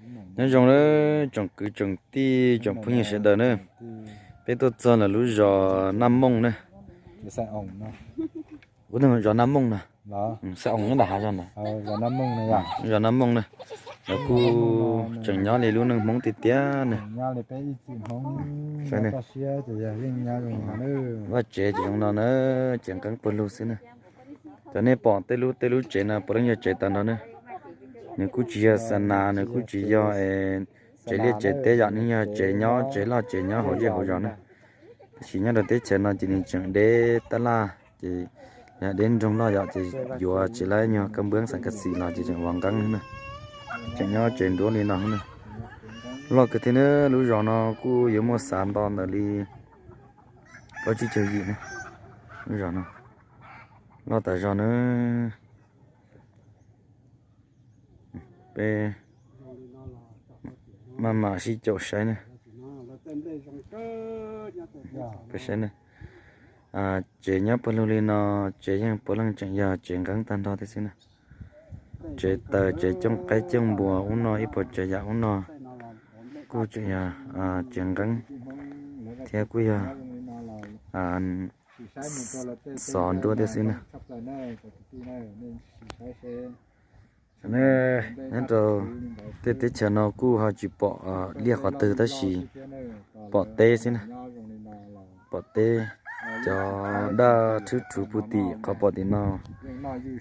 Nyob zoo na, tsoom kwv tsoom tij tsoom phooj ywg sawv daws na, peb tuaj txog lawm lub zos Naj Mooj na. Ub, zos Naj Mooj na, Xav Oos nyob nram hav zog na. Zos Naj Mooj na, lawv kuj tseem nyob li lub neej Hmoob tiag tiag na. Vaj tsev ces zoo no na, ces nqeeb pawg lug xwb na. Cov nej pom tej lub tej lub tsev no puav leej yog tsev tag nrho na. Nws kuj tsis yog xa nas, nws kuj tsis yog tsev liaj tsev teb yom, nws yog tsev nyob tsev loj tsev nyob hauv zej hauv zos na. Tab sis nyob rau teb chaws no ces nws tseem deb tab laj ces yog deb nroog loj yom, ces yuav tsis laib nyuag kab npwb xeem kas xis los ces tseem vov nqeeb na. Tseem nyob tsev nruab li no na. Loj kawg thiab na, lub zos no kuj yuav muaj xav nto ntawm li plaub tsib caug yim na. Lub zos no loj tas zog na. Peb maj mam sib caum saib na. Peb saib na. Tsev nyob pawg lug li no, tsev yeej puav leej tseem yog tsev nqeeb tag nrho thiab xwb na. Tsev taws tsev cooj qaib cooj npua ub no ib puas tsav yam ub no kuj tseem yog tsev nqeeb thiab kuj yog xov nruab thiab xwb na. Nyob rau tej teb chaws no kuj ho tsis pom liaj qhov twg tab sis pom teb xwb na. Pom teb, cov daj thwb rhuv puv tim qhov pom tim no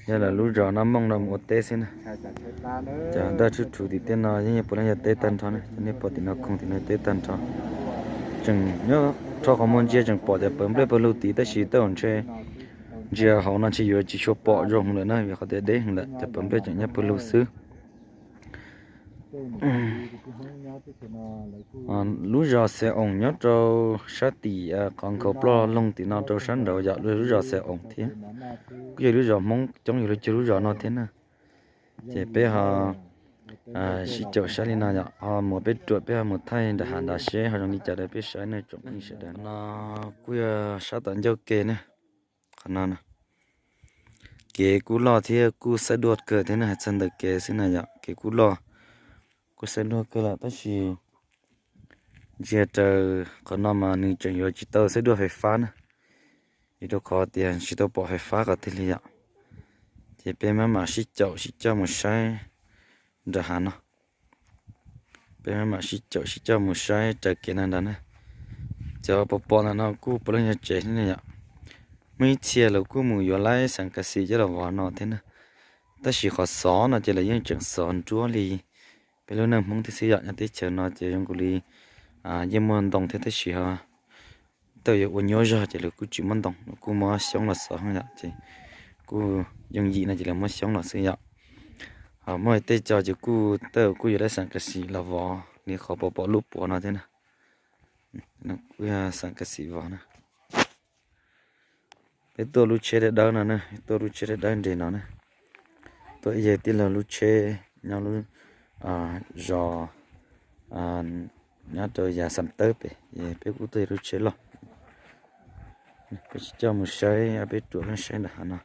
yog lawv lub zos Naj Mooj no mus ua teb xwb na. Cov daj thwb rhuv tim tej no yeej yog puav leej yog teb tag nrho na, cov nej pom tim no khoom tim no teb tag nrho. Tseem nyob rau qhov muag ntsia tseem pom cov pawv nplej pawg lug tid tab sis tej zaum ntshe ntsia hauv no ntshe yuav tsis tshua pom zoo heev lawm na, vim qhov tias deb heev lawm, cov pawv nplej tseem nyob pawg lug xwb. Lub zos Xev Oos nyob rau sab tim qhov nkhaus ploj loog tim no rau sab nraud yom, lub zos Xev Oos thiab. Kuj yog lub zos Hmoob coob yus lub cuag lub zos no thiab na. Ces peb ho sib caum saib li no yom, ho mus peb ruam peb ho mus thaij nram hav nrad seb ho zoo li cas rau peb saib na tsoom phooj ywg sawv daws. No kuj yog sab tom ncauj ke na, qhov no na. Kev kuj loj thiab kuj xab duaj kawg thiab na, hais txog ntawm kev xwb na yom, kev kuj loj kuj xab duaj kawg lawm tab sis ntsia raws qhov no mas nws tseem yuav tsis tau xab duaj fais fab na, vim rau qhov tias tsis tau pom fais fab qhov twg li yom. Ces peb maj mam sib caum sib coj mus saib nram hav no. Peb maj mam sib caum sib coj mus saib raws kev no ntag na. Cov pom pom ntawm no kuj puav leej yog tsev thiab ne yom. Muaj ib txhia lawv kuj mus yuav laib xeem kas xis coj los vov no thiab na. Tab sis qhov xov no ces lawv yeej tseem xov nruab li peb lub neej Hmoob thiab xwb yom. Nyob teb chaws no ces zoo nkaus li yeej muaj ntoo thiab tab sis ho tej yuav ua nyuaj zog ces lawv kuj tsis muab ntoo, lawv kuj muab xyoob los xov yom, ces kuj yooj yim no ces lawv muab xyoob los xwb yom. Ho muaj tej co ces kuj tej kuj yuav laib xeem kas xis los vov li qhov pom pom lub puav no thiab na. Kuj yog xeem kas xis vov na. Peb tuaj lub tsheb dawb dawb no na, tuaj lub tsheb dawb dawb nres no na. Tuaj ib yam tij laug lub tsheb nyob lub zos nyob rau yav Xam Tawb pem, peb kuj tuaj yog lub tsheb loj. Peb sib coj mus saib, peb ruam saib nram hav no,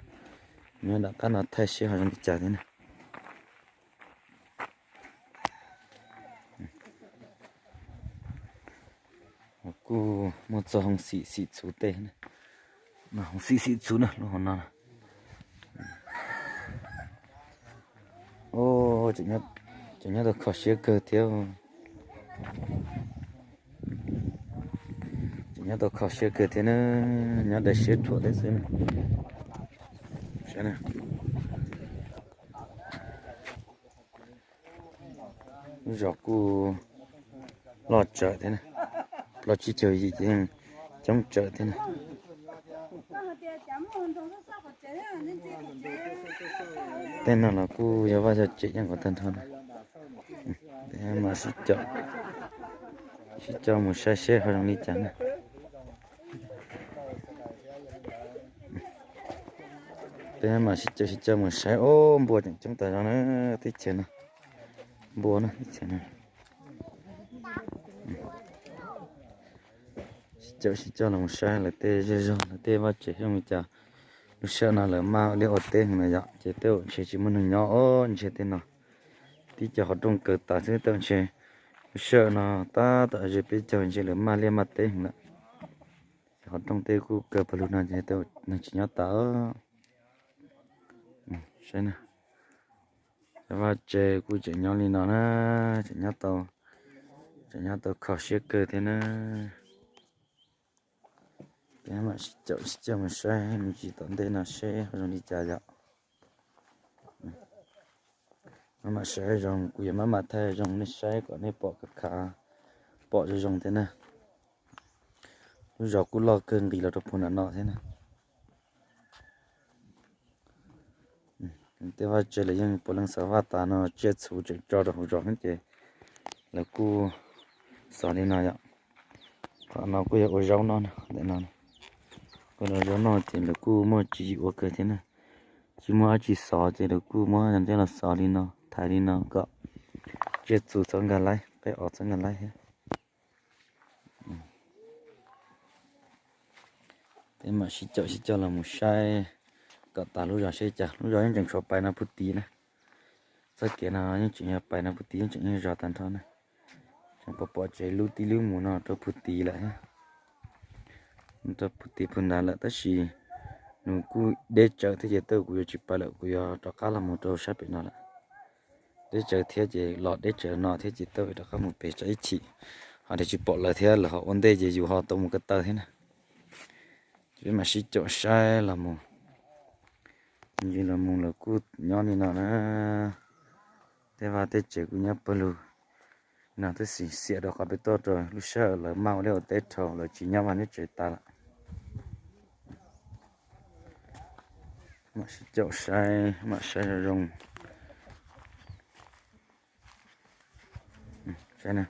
nyob nram qab no thaij seb ho zoo li cas thiab na. Kuj muaj txog hoob xim xim txhuv tej, hoob xim xim txhuv na lub hauv no. Ces nyob tau kho siab kawg thiab. Ces nyob tau kho siab kawg thiab na, nyob daim siab rhuam thiab xwb. Lub zos kuj loj tsawv thiab, plaub tsib caug yim ces yeej coob tsawv thiab na. Tej no los kuj yog vaj yog tsev nyob nkaus tag nrho na. Peb mam sib caum, sib caum mus saib seb ho zoo li cas na. Peb mam sib caum sib caum mus saib, ob, npua tseem coob tas zog na teb chaws no. Npua na teb chaws no. Sib caum sib caum los mus saib lawv tej zej zog lawv tej vaj tsev zoo li cas. Lub sij hawm no lawv maj ua liaj ua teb heev no yom, ces tej zaum ntshe tsis muaj neeg nyob os, ntshe tej no Ib co qhov rooj kaw tas xwb tau ntshe lub sij hawm no tab tom ze peb caug ntshe lawv maj liaj maj teb heev lawm. Ces qhov rooj tej kuj kaw pawg lug no ces tau neeg tsis nyob tas. Saib na, cov vaj tse kuj tseem nyob li no na, tseem nyob tau, tseem nyob tau kho siab kawg thiab na. Peb mam sib caum sib coj mus saib me ntsis tom ntej no seb ho zoo li cas yom. Maj mam saib zoo, kuv yuav maj mam thaij zoo nej saib kom nej pom khav khav, pom zoo zoo thiab na. Lub zos kuj loj kawg nqis los rau puag nram no thiab na. Tej vaj tse lawv yeej puav leej xov vaj tas no, tsiaj txhu tseem tso rau hauv zos xwb ces lawv kuj xov li no yom. Qhov no kuj yog ua zaub noj na, ntawm no kuj ua zaub noj ces lawv kuj muaj tswv yim ua kawg thiab na. Tsis muaj dab tsi xov ces lawv kuj muab cov ntej los xov li no, thaiv li no kom tsiaj txhu txhob nkag laib, qaib os txhob nkag laib thiab. Peb mam sib caum sib coj los mus saib kom tas lub zos seb cas. Lub zos yeej tseem tshuav pais no puag tid na. Txoj kev no yeej tseem yog pais no puag tid, yeej tseem yog zos tag nrho na. Tseem pom pom tsev lub tib lub mus no rau puag tid lawm thiab. Rau puag tid puag nrad lawm tab sis nws kuj deb tsawv thiab ces tau kuv yuav tsis pais lawm, kuv yuav rov qab los mus rau sab pem no lawm. Deb tsawv thiab ces los deb tsawv no thiab ces tau rov qab mus pem tsam ib chim ho tias tsis pom lawv thiab lawv ho ua ntej ces yus ho tau mus ko taw thiab na. Ces peb mam sib caum saib los mus, ntsis los mus lawv kuj nyob li no na. Tej vaj tej tsev kuj nyob pawg lug no tab sis xiam rau qhov peb tuaj rau lub sij hawm lawv maj ua liaj ua teb dhau lawv tsis nyob vaj nyob tsev tas lawm. Mam sib caum saib, mam saib zoo zoo. Saib na,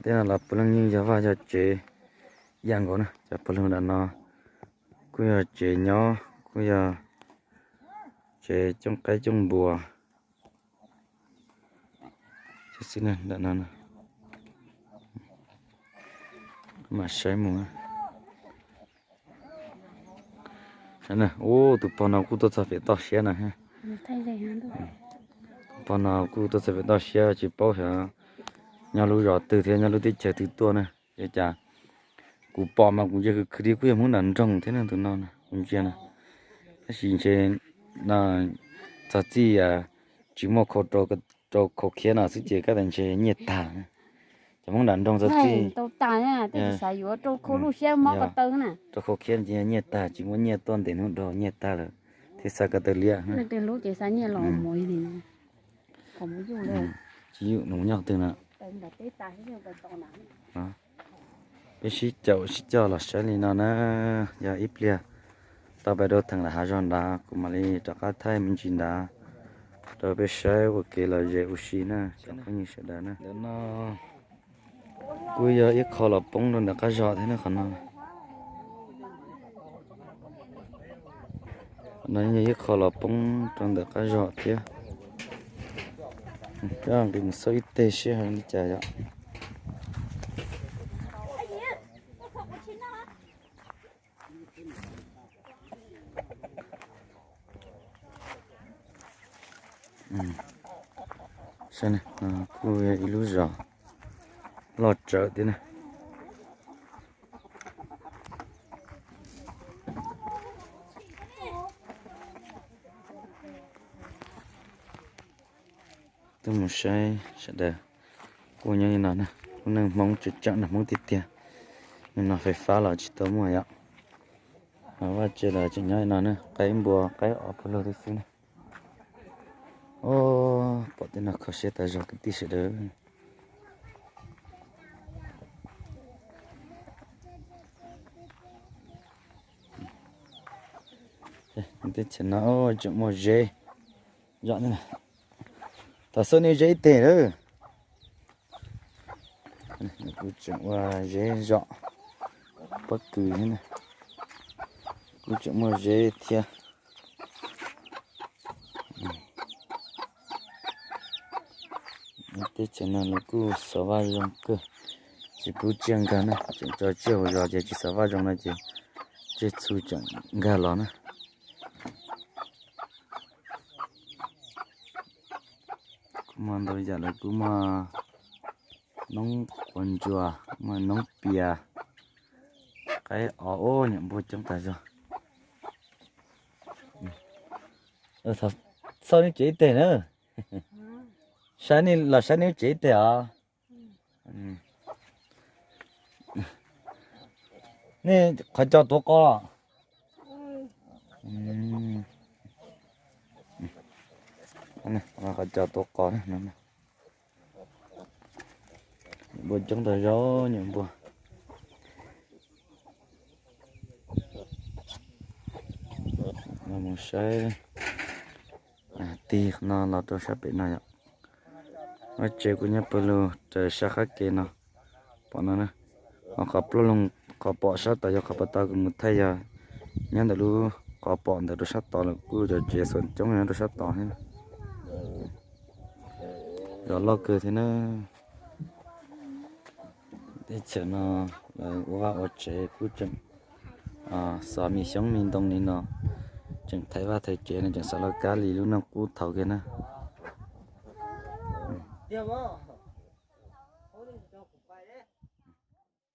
tej no los puav leej yeej yog vaj yog tsev ib yam nkaus na. Cov pawg lug nram no kuj yog tsev nyob, kuj yog tsev cooj qaib cooj npua xwb na. Nram no mam saib mus. Ub, tus pog no kuj tuaj txog pem toj siab na. Pog no kuj tuaj txog pem toj siab, tsis paub xyov nyob lub zos twg thiab nyob lub teb chaws twg tuaj na. Ua cas kuv pom mas kuv ntsia khwv khwv li kuj yog Hmoob nram nroog thiab na, tus no na kuv ntsia na. Tab sis ntshe no txog txij tsis muaj khau rau khau khiab no xwb ces kab tas ntshe nyiaj tag. Cov Hmoob nram nroog txog txij rau khau khiab ntshe nyiaj tag, tsis muaj nyiaj tuaj ntev hnub dhau nyiaj tag lawm thiaj xa ko taw liab. Tsis yum nws nyob twg na. Peb sib caum sib coj los saib li no na, yog ib pliag tau pais rau theem lawm hav zog nrad kuv mam li rov qab thaij me ntsis nrad rau peb saib ua kev lom zem ua si na cov phooj ywg sawv daws na. Ntawm no kuj yog ib qho los poob rau ntawm qab zog thiab na qhov no. Qhov no yog ib qho los poob rau ntawm qab zog thiab. Nqis mus xauj ib teg seb ho li cas yom. Saib, kuj yog ib lub zos loj tsawv thiab na. Tuaj mus saib sawv daws, kuj nyob li no na. Lub neej Hmoob tseem tseem na, Hmoob tiag tiag, nim no fais fab los tsis tau muaj yom. Vaj tse los tseem nyob li no na, qaib npua qaib os pawg lug li xwb na. Pom tej no kho siab tas zog kwv tij sawv daws. Teb chaws no tseem muaj zeb zom, thaum xub nej zeb ib teg lawm. Kuj tseem ua zeb zom pob kws thiab, kuj tseem muaj zeb thiab. Teb chaws no los kuj xov vaj zoo kawg, tsis pub tsiaj nkag na, tseem tso tsiaj hauv zos ces tsis xov vaj zoo no ces tsiaj txhu tseem nkag los na. Ntau yam lawv kuj muaj noob quav ntsuas, muaj noob pias, qaib os, nyuam npua coob tas zog. Txhob nej tsev ib teg na. Saib nej los saib nej lub tsev ib teg os. Nej qhov cos tuav qos. Qhov cos tuav qos. Npua coob tas zog, nyuam npua. Mus saib tig no los rau sab pem no yom. Vaj tsev kuj nyob pawg lug raws sab qab ke no. Pom no, ho qhov plaub loog, qhov pom sab tod yog qhov pas tau kuv mus thaij, yog nyob ntawm lub qhov pom ntawd rau sab tod lawm, kuj cov tsev xuam coob nyob rau sab tod thiab. Zos loj kawg thiab na. Teb chaws no lawv ua vaj ua tsev kuj tseem xov me xyoob me ntoo li no, tseem thaiv vaj thaiv tsev no tseem xav los kab li lub neej qub thaum kiag na.